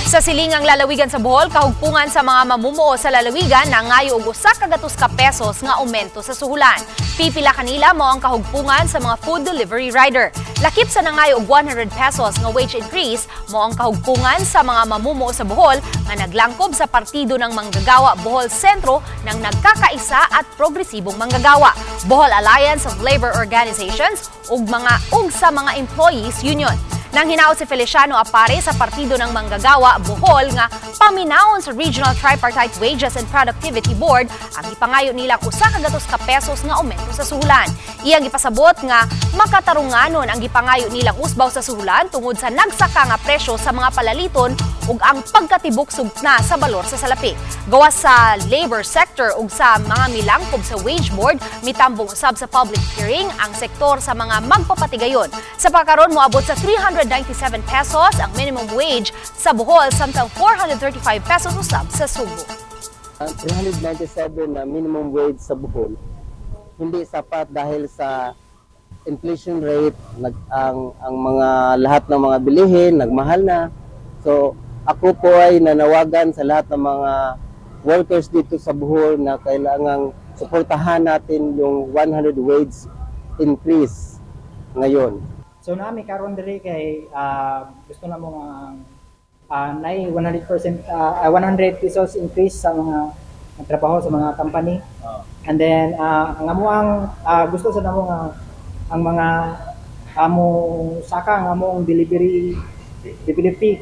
Sa silingang lalawigan sa Bohol, kahugpungan sa mga mamumuo sa lalawigan nangayo og 100 ka pesos nga aumento sa suhulan. Pipila kanila mao ang kahugpungan sa mga food delivery rider. Lakip sa nangayo og 100 pesos nga wage increase mao ang kahugpungan sa mga mamumuo sa Bohol nga naglangkob sa Partido ng Manggagawa Bohol Sentro ng Nagkakaisa at Progresibong Manggagawa, Bohol Alliance of Labor Organizations ug sa mga Employees Union. Nang hinaot si Feliciano Apare sa Partido ng Manggagawa Bohol nga paminawon sa Regional Tripartite Wages and Productivity Board ang gipangayo nilang 100 ka pesos nga aumento sa suhulan. Iyang gipasabot nga makatarunganon ang gipangayo nilang usbaw sa suhulan tungod sa nagsaka nga presyo sa mga palaliton ug ang pagkatibok na sa balor sa salapi. Gawas sa labor sector ug sa mga milangkob sa wage board, mitambong usab sa public hearing ang sektor sa mga magpapatigayon. Sa pagkaron, moabot sa 397 pesos ang minimum wage sa Bohol samtang 435 pesos usab sa Sugbo. Ang 397 na minimum wage sa Bohol, hindi sapat dahil sa inflation rate, ang mga lahat ng mga bilihin nagmahal na. So, ako po ay nanawagan sa lahat ng mga workers dito sa Bohol na kailangang suportahan natin yung 100 wage increase ngayon. So nami karon diri kay gusto na mo nga nay 100% 100 pesos increase sa mga nagtrabaho sa mga company. And then ang amoang gusto sa namo nga ang mga amo saka ang among delivery delivery fee.